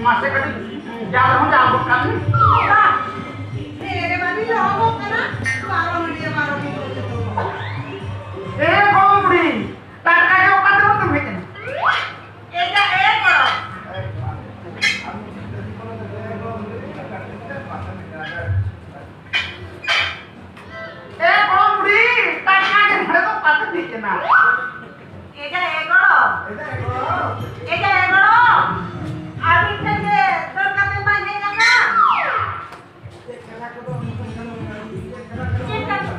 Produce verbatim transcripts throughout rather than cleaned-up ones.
ᱢᱟᱥᱮ ᱠᱟᱹᱴᱤᱡ ᱡᱟᱞ ᱦᱚᱸ ᱡᱟᱞ ᱜᱚᱫ ᱠᱟᱜ ᱢᱮ᱾ ᱵᱟᱝ᱾ ᱦᱮᱸ ᱨᱮ, ᱵᱟᱹᱧ ᱞᱚᱦᱚᱫᱚᱜ ᱠᱟᱱᱟ᱾ ᱵᱟᱨᱚ ᱢᱤᱱᱤᱴ, ᱵᱟᱨᱚ ᱢᱤᱱᱤᱴ ᱦᱚᱪᱚ ᱛᱚ᱾ ᱮ ᱜᱚᱲᱚᱢ ᱵᱩᱲᱦᱤ, ᱴᱟᱴᱠᱟ ᱜᱮ ᱚᱠᱟ ᱛᱮ ᱵᱟᱢ ᱦᱮᱡ ᱮᱱᱟ? ᱮ ᱡᱟ, ᱮ ᱜᱚᱲᱚᱢ᱾ ᱮ ᱜᱚᱲᱚᱢ ᱵᱩᱲᱦᱤ, ᱴᱟᱴᱠᱟ ᱜᱮ ᱱᱚᱰᱮ ᱫᱚ ᱚᱠᱟ ᱛᱮᱢ ᱦᱮᱡ ᱮᱱᱟ? ᱮ ᱡᱟ, ᱮ ᱜᱚᱲᱚᱢ᱾ ᱮ ᱡᱟ, ᱮ ᱜᱚᱲᱚᱢ᱾ ᱟᱹᱵᱤᱱ ᱴᱷᱮᱱ ᱜᱮ ᱫᱚᱨᱠᱟᱨ ᱛᱮ ᱢᱟᱧ ᱦᱮᱡ ᱟᱠᱟᱱ᱾ ᱪᱮᱫ ᱠᱟᱛᱷᱟ?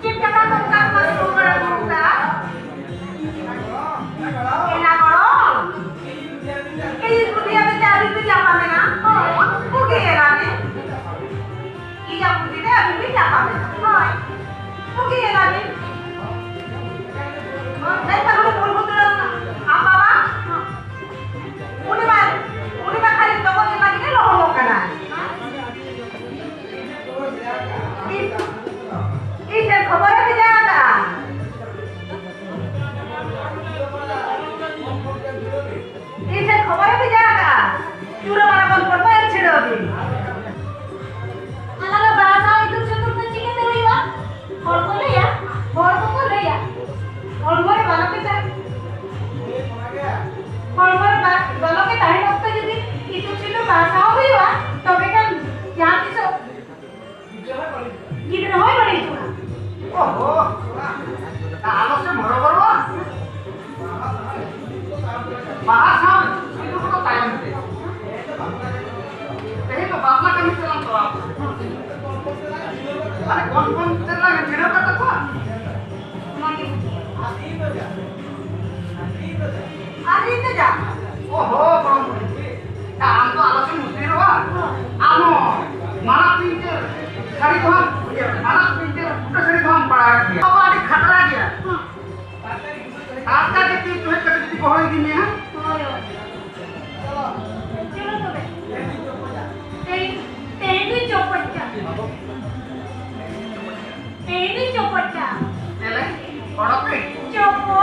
ᱪᱮᱫ ᱠᱟᱛᱷᱟ ᱠᱚ ᱚᱱᱠᱟ ᱠᱚ ᱥᱚᱢᱚᱭ ᱟᱹᱜᱩ ᱠᱟᱜᱼᱟ? ᱮᱱᱟ ᱜᱚᱲᱚᱢ᱾ ᱤᱧ ᱵᱩᱫᱷᱤᱭᱟ ᱵᱮᱴᱟ ᱟᱹᱰᱤ ᱵᱤᱱ ᱧᱟᱯᱟᱢ ᱮᱱᱟ᱾ ᱦᱳᱭ, ᱵᱩᱜᱤ ᱮᱱᱟ ᱵᱤᱱ᱾ ᱤᱧᱟᱜ ᱵᱩᱫᱷᱤ ᱛᱮ ᱟᱹᱰᱤ ᱵᱤᱱ ᱧᱟᱯᱟᱢ ᱮᱱᱟ᱾ ᱦᱳᱭ, ᱵᱩᱜᱤ ᱮᱱᱟ ᱵᱤᱱ᱾ ᱦᱳᱭ, ᱮᱱᱠᱷᱟᱱ ᱩᱱᱤ ᱵᱩᱞ ᱵᱩᱛᱟᱹ ᱟᱢ ᱵᱟᱵᱟ? ᱩᱱᱤ ᱢᱟ, ᱩᱱᱤ ᱢᱟ ᱠᱷᱟᱹᱞᱤ ᱰᱚᱵᱚᱞ ᱮᱢᱟ ᱜᱮ ᱞᱚᱦᱚᱫᱚᱜ ᱠᱟᱱᱟᱭ᱾ ᱤᱧ, ᱤᱧ ᱴᱷᱮᱱ ᱠᱷᱚᱵᱚᱨᱮ ᱵᱷᱮᱡᱟ ᱟᱠᱟᱫᱼᱟ᱾ ᱤᱧ ᱴᱷᱮᱱ ᱠᱷᱚᱵᱚᱨᱮ ᱵᱷᱮᱡᱟ ᱟᱠᱟᱫᱼᱟ᱾ ᱪᱩᱨᱟᱹ ᱢᱟᱨᱟ ᱵᱚᱱ ᱯᱚᱨᱵᱚ ᱮᱢ ᱪᱷᱤᱰᱟᱹᱣ ᱵᱤᱱ᱾ ᱚᱱᱟ ᱫᱚ ᱵᱟᱦᱟ ᱥᱟᱶ ᱤᱛᱩᱫ ᱥᱤᱸᱫᱩᱨ ᱫᱚ ᱪᱤᱠᱟᱹᱛᱮ ᱦᱩᱭᱩᱜᱼᱟ? ᱦᱚᱲ ᱠᱚ ᱞᱟᱹᱭᱟ, ᱦᱚᱲ ᱠᱚᱠᱚ ᱞᱟᱹᱭᱟ, ᱦᱚᱲᱢᱚ ᱨᱮ ᱵᱟᱞᱚ ᱠᱮᱫᱟ᱾ ᱦᱚᱲᱢᱚ ᱨᱮ ᱵᱟ-, ᱵᱚᱞᱚ ᱜᱮ ᱛᱟᱦᱮᱱ ᱚᱠᱛᱚ ᱡᱩᱫᱤ ᱤᱛᱩᱫ ᱥᱤᱸᱫᱩᱨ ᱵᱟᱦᱟ ᱥᱟᱶ ᱦᱩᱭᱩᱜᱼᱟ, ᱛᱚᱵᱮ ᱠᱷᱟᱱ ᱡᱟᱦᱟᱸ ᱛᱤᱥᱚᱜ ᱜᱤᱫᱽᱨᱟᱹ ᱦᱚᱸᱭ ᱵᱟᱹᱲᱤᱡᱚᱜᱼᱟ᱾ ᱚᱦᱚ, ᱟᱞᱚ ᱥᱮ ᱢᱚᱨᱚ ᱵᱚᱨᱚ᱾ ᱵᱟᱦᱟ ᱥᱟᱶ ᱥᱤᱸᱫᱩᱨ ᱠᱚᱫᱚ ᱛᱟᱭᱚᱢ ᱛᱮ᱾ ᱛᱮᱦᱮᱧ ᱫᱚ ᱵᱟᱯᱞᱟ ᱠᱟᱹᱢᱤ ᱛᱮᱞᱟᱝ ᱛᱚᱨᱟᱣ᱾ ᱢᱟᱱᱮ ᱠᱚᱱ ᱠᱚᱱ ᱛᱮᱞᱟᱝ ᱵᱷᱤᱲᱟᱹᱣ ᱠᱟᱛᱟ ᱠᱚᱣᱟ᱾ ᱚᱱᱟᱜᱮ᱾ ᱟᱨ ᱤᱧ ᱫᱚ ᱡᱟ᱾ ᱚᱦᱚ, ᱜᱚᱲᱚᱢ ᱵᱩᱰᱷᱤ᱾ ᱟᱢ ᱫᱚ ᱟᱞᱚ ᱥᱮᱢ ᱩᱥᱟᱹᱨᱚᱜᱼᱟ᱾ ᱟᱢ ᱦᱚᱸ ᱢᱟᱨᱟᱜ ᱯᱤᱧᱪᱟᱹᱨ ᱥᱟᱹᱲᱤ ᱫᱚ ᱦᱟᱸᱜ, ᱤᱭᱟᱹ, ᱢᱟᱨᱟᱜ ᱯᱤᱧᱪᱟᱹᱨ ᱯᱷᱩᱴᱟᱹ ᱥᱟᱹᱲᱤ ᱫᱚ ᱦᱟᱸᱜ ᱵᱟᱲᱟᱭ ᱜᱮᱭᱟ᱾ ᱟᱵᱚ ᱟᱹᱰᱤ ᱠᱷᱟᱛᱨᱟ ᱜᱮᱭᱟ᱾ ᱴᱟᱴᱠᱟ ᱜᱮ ᱛᱤ ᱪᱩᱦᱤ ᱠᱟᱛᱮ ᱡᱩᱫᱤ ᱜᱚᱦᱚᱲ ᱤᱫᱤ ᱢᱮᱭᱟ᱾ ᱦᱳᱭ, ᱦᱳᱭ᱾ ᱪᱚᱞᱚ ᱛᱚᱵᱮ᱾ ᱛᱮᱦᱮᱧ, ᱛᱮᱦᱮᱧ ᱫᱚᱧ ᱪᱚᱯᱚᱡ ᱠᱟᱜ᱾ ᱛᱮᱦᱮᱧ ᱫᱚᱧ ᱪᱚᱯᱚᱡ ᱠᱟᱜ᱾ ᱪᱚᱯᱚᱞ